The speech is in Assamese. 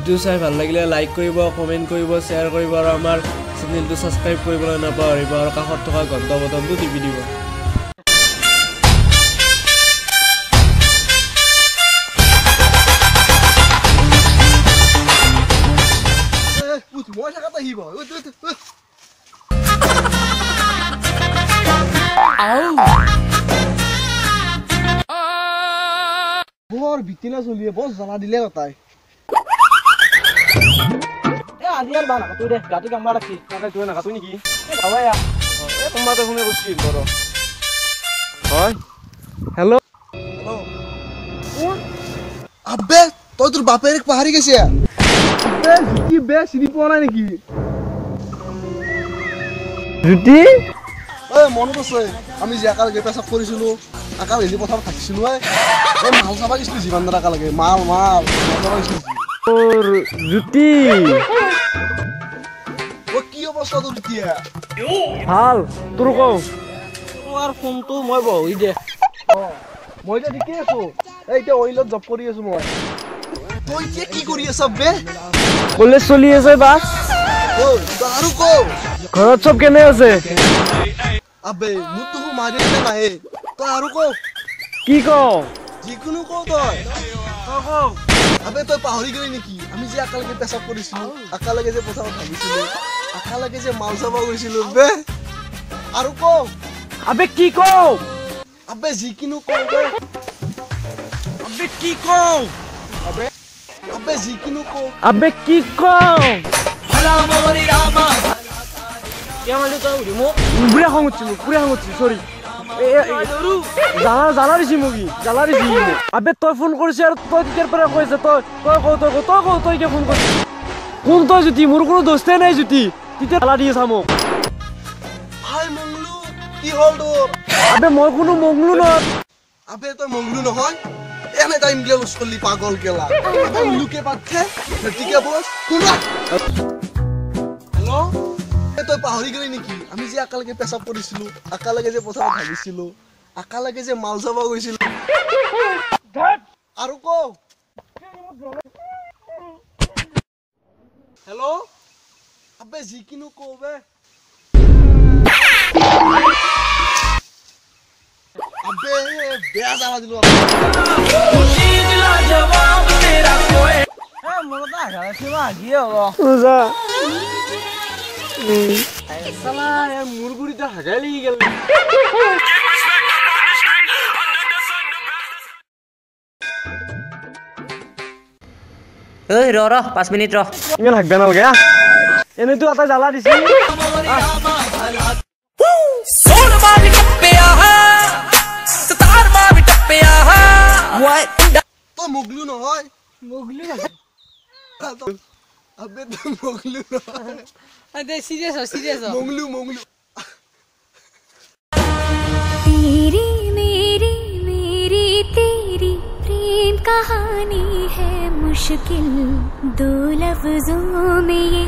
ভিডিঅ'টো চাই ভাল লাগিলে লাইক কৰিব, কমেণ্ট কৰিব, শ্বেয়াৰ কৰিব আৰু আমাৰ চেনেলটো ছাবস্ক্ৰাইব কৰিবলৈ নাপাহৰিব আৰু কাষত থকা ঘণ্টা বটনটো টিপি দিব। মই থাকাত আহিব। বৰ বিটিনা চলিয়ে বৰ জ্বালা দিলে তাই। হেল্ল' আবে তই তোৰ বাপেৰেক পাহৰি গৈছে। কি বে চিনি পোৱা নাই নেকি? জ্যোতি ঐ মনত আছে আমি যে একেলগে পেচাব কৰিছিলো, একেলগে যে পথাৰত থাকিছিলো, এই মাল চাব গৈছিলো জীৱন দাৰ একেলগে, মাল মাল চাব গৈছিলো। জ্যোতি অ কি অৱস্থা তোৰ এতিয়া? ভাল, তোৰ কওঁ? তোৰ ফোনটো মই বহি দে। অ মই এতিয়া ঠিকেই আছো, এই এতিয়া অইলত জব কৰি আছো মই। তই এতিয়া কি কৰি আছ বে? কলেজ চলি আছে বাছ। ঐ আৰু কওঁ ঘৰত চব কেনে আছে? আবে মোৰতো মাৰি নাহে, তই আৰু কওঁ। কি কওঁ? যিকোনো কওঁ তই। আবে তই পাহৰি গলি নেকি আমি যে একেলগে পেচাব কৰিছিলো, একেলগে যে পথাৰত ভাগিছিলো, একেলগে যে মাল চাব গৈছিলো বে? আৰু কওঁ। আবে কি কওঁ? আবে যিকোনো কওঁ বে। আবে কি কওঁ? আবে আবে যিকোনো কওঁ। আবে কি কওঁ? পুৰা খং উঠছি মোক, পুৰা খং উঠছি, চৰি। জ্বালা জ্বালা দিছি মোক, জ্বালা দিছি মোক। আবে তই ফোন কৰিছি আৰু তই তেতিয়াৰ পৰা কৈ আছ, তই তই কওঁ, তই কওঁ, তই কওঁ, তই কিয় ফোন কৰিছ? কোন তই জ্যোতি? মোৰ কোনো দোস্তে নাই জ্যোতি। তেতিয়া জ্বালা দি আছা মোক। ভাই মংলু কি হ'ল তোৰ? আবে মই কোনো মংলু নহয়। আবে তই মংলু নহয়, এনে টাইম গিলা লুজ কৰলি পাগল কেলা। লোকে পাতছে ঠিকে বছ। হেল্ল' তই পাহৰি গলি নেকি আমি যে একেলগে পেচাব কৰিছিলো, একেলগে যে পথাৰত ভাগিছিলো, একেলগে যে মাল চাব গৈছিলো? আৰু কওঁ। হেল্ল' আবে যিকোনো কওঁ বে। আবে বেয়া জ্বালা দিলো। মোৰ গুৰিতে হাগাই লাগি গেল। ঐ ৰ ৰ 5 মিনিট ৰ। ইমান হাগবে নালগে, এনেইতো এটা জ্বালা দিছি। তই মগলু নহয়? মগলু। আবে তই মগলু নহয়। চিৰিয়াছ হ, চিৰিয়াছ হ। মগলু মগলু। तेरी मेरी मेरी तेरी प्रेम कहानी है मुश्किल, दो लफ्जों में ये।